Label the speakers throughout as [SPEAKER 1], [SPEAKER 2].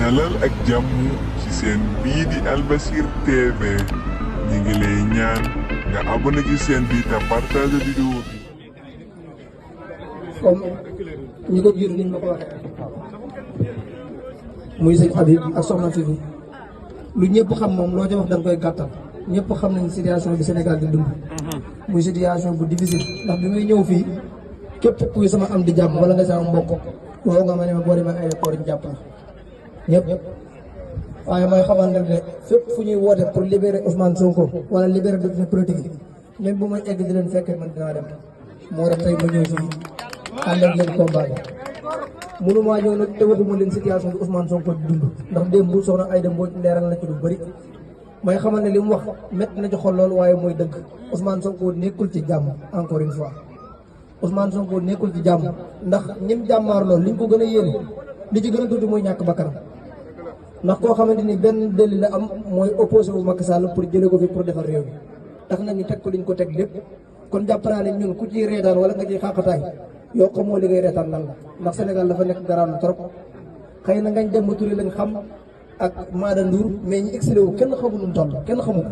[SPEAKER 1] dalal ak jàmm ci seen bii di Albasir TV ñu ngi lay ñaan nga abonné ci seen bi te partage vidéo bi.
[SPEAKER 2] comme ñi ko jiitu niñ ma ko waxee muy sëñ Habib ak soxna Fifi lu ñëpp xam moom loo ci wax da nga koy gàttal ñëpp xam nañ situation bi Sénégal di dund muy situation bu difficile ndax bi muy ñëw fii képp kuy sama am di jàmm wala nga sama mbokk woo nga ma ne ma boo demee aéroport ñu jàpp la ñëpp waaye mooy xamal rek ne fépp fu ñuy woote pour libérer Ousmane Sonko wala libérer détenu politique yi même bu may egg di leen fekkee man dinaa dem moo tax tey ma ñëw fii ànd ak leen combat bi mënumaa ñëw nag te waxuma leen situation bi Ousmane Sonko di dund ndax démb bu soxna Aïda Mbodj leeral na ci lu bëri may xamal ne li mu wax métti na ci xol loolu waaye mooy dëgg Ousmane Sonko nekkul ci jàmm encore une fois Ousmane Sonko nekkul ci jàmm ndax ñim jàmmaar loolu liñ ko gën a yéene li ci gën a tuuti mooy ñàkk bakkanam ndax koo xamante ni benn délit la am mooy opposé wu Macky Sall pour jëlee ko fi pour defar réew mi tax nañu teg ko liñ ko teg lépp kon jàpp naa ne ñun ku ciy reetaan wala nga ciy xàqataay yow xamoo li ngay reetaan lan la ndax Sénégal dafa nekk garaaw na trop xëy na ngañ dem ba turi lañ xam ak Maada Ndour mais ñi exilé wu kenn xamu nu mu toll kenn xamu ko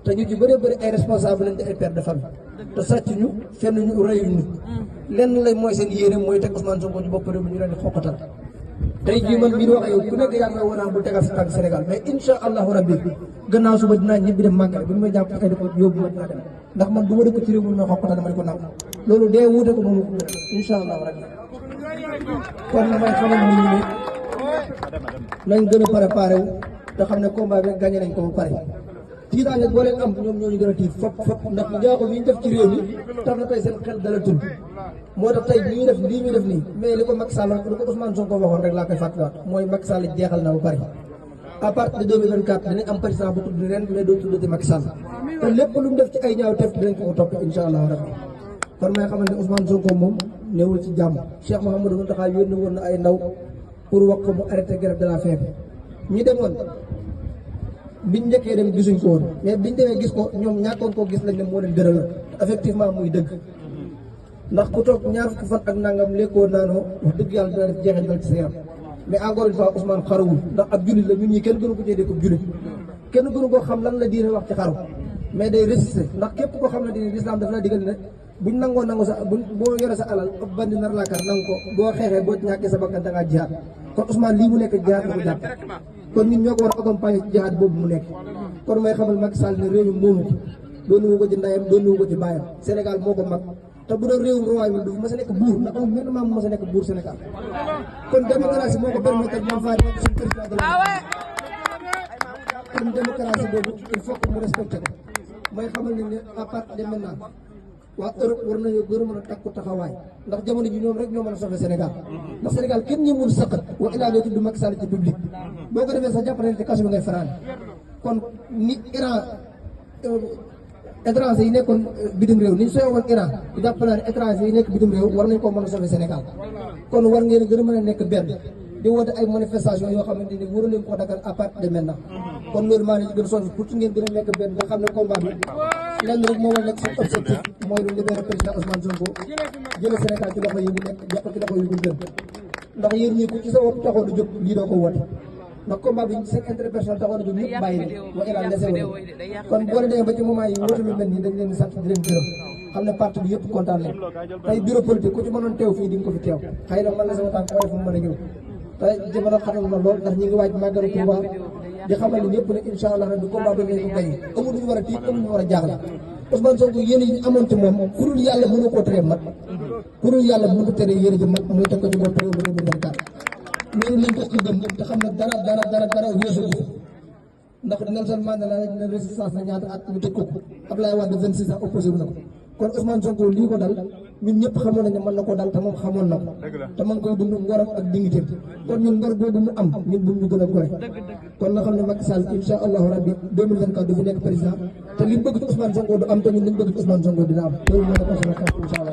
[SPEAKER 2] te ñu ci bëree bëri ay responsable lañ te ay père de famille te sàcc ñu fenn ñu reyuñ ñu lenn lay mooy seen yéene mooy teg Ousmane Sonko ci bopp réew mi ñu leen di xoqatal tey jii man mii di wax yow ku nekk yaa ngi war a bu tegal si tànk Sénégal mais incha allahu rabbi gannaaw suba dinaa ñibbi dem màggal bi ñu may jàpp ay def yóbbu ma dinaa dem ndax man du ma dëkk ci réew mi ma xoqatal dama di ko nangu loolu dee wuute ko moomu ko incha allahu rabbi kon na may xamal nit ñi nañ gën a préparé wu te xam ne combat bi gagné nañ ko ba pare tiitaange boo leen am ñoom ñoo ñu gën a tiit fop ndax njaaxum yi ñu def ci réew mi tax na tey seen xel dala tudd moo tax tey lii ñu def nii mais li ko Macky Sall li ko Ousmane Sonko waxoon rek laa koy fàttaliwaat mooy Macky Sall jeexal na ba pare à partir de 2024 dinañ am président bu tudd ren mais doo tuddati Macky Sall te lépp lu mu def ci ay ñaaw tef dinañ ko topp incha allah rabbi kon may xamal ne Ousmane Sonko moom newul ci jàmm Cheikh Mouhamadou Mountakha yónni woon na ay ndaw pour wax ko mu arrêté grève de la faim ñi demoon biñ njëkkee dem gisuñ ko woon mais biñ demee gis ko ñoom ñàkkoon koo gis lañ ne moo leen gënal effectivement muy dëgg ndax ku toog ñaar fukki fan ak nangam lekkoo naanoo wax dëgg yàlla dina def jeexantal ci sa yaram mais encore une fois Ousmane xaruwul ndax ab jullit la ñun ñi kenn gënu ko cee dee jullit kenn gënu koo xam lan la diine wax ci xaru mais day résister ndax képp koo xam ne diine l'islam daf la digal ne buñ nangu sa boo yore sa alal ab bandi nar laa kar nangu ko boo xeexee boo ñàkkee sa bakkan da ngaa jihaad kon Ousmane lii mu nekk jihaad la ko jàpp kon ñun ñoo ko war a accompagner ci jihaad boobu mu nekk kon may xamal Macky Sall ne réew mi moomu ko doonu ko ci ndayam doonu ko ci baayam Sénégal moo ko mag te bu doon réewum rowaay bi du ma sa nekk buur ndax amul benn maam ma sa nekk buur Sénégal kon démocratie moo ko permettre moom faa nekk suñu président de la kon démocratie boobu il faut que mu respecté ko may xamal ne à partir de maintenant waa Europe war nañoo gën a mën a takku taxawaay ndax jamono ji ñoom rek ñoo mën a sauver Sénégal ndax Sénégal kenn ñi mun saqat wa ilaa doo tudd Macky Sall ci public boo ko defee sax jàpp nañ te kaso bi ngay faraan kon ni Iran étranger yi nekkoon bitim réew ni ñu sooy woon Iran jàpp naa ne étranger yi nekk bitim réew war nañ koo mën a sauver Sénégal kon war ngeen gën a mën a nekk benn di woote ay manifestation yoo xamante ni waru leen koo dagal à partir de maintenant kon loolu maa ngi leen di gën a soññ pour ngeen gën a nekk benn nga xam ne combat bi lenn rek moo war a nekk seen objectif mooy lu libérer président Ousmane Sonko jële Sénégal ci loxo yi mu nekk jàpp ci loxo yi mu gën ndax yéen ñii ku ci sa wopp taxoon a jóg lii doo ko woote ndax combat bi seen intérêt personnel taxoon a jóg ñëpp bàyyi ne wa ilaa lese woon kon boo demee ba ci moment yi woote lu mel nii dañ leen di sant di leen gërëm xam ne parti bi yëpp kontaan leen tey bureau politique ku ci mënoon teew fii di nga ko fi teew xëy na man la sama tànk waaye fu mu mën a ñëw te jamono xatal na lool ndax ñi ngi waaj màggalu Touba di xamal ni ñëpp ne incha allah rabbi combat bi ngeen ko gañe amul lu ñu war a tiit amul lu ñu war a jaaxle Ousmane Sonko yéen yi amoon ci moom ku dul yàlla mënu koo teree mat ku dul yàlla mënu ko teree yéen ji mat muy teg ko ci bopp réew mi 2024 loolu lañ ko ci gëm te xam ne dara weesu ko ndax Nelson Mandela ne résistance na ñaata at ñu tëj ko Abdoulaye Wade 26 ans opposé wu na ko kon Ousmane Sonko lii ko dal ñun ñëpp xamoon nañ ne mën na ko dal te moom xamoon na ko te ma ngi koy dund ngoram ak dignité kon ñun ngor googu mu am ñun bu ñu gën a gore kon na xam ne Macky Sall incha allahu rabbi 2024 du fi nekk président te li mu bëgg ci Ousmane Sonko du am te ñun li ñu bëgg ci Ousmane Sonko dina am loolu moo nekk incha allah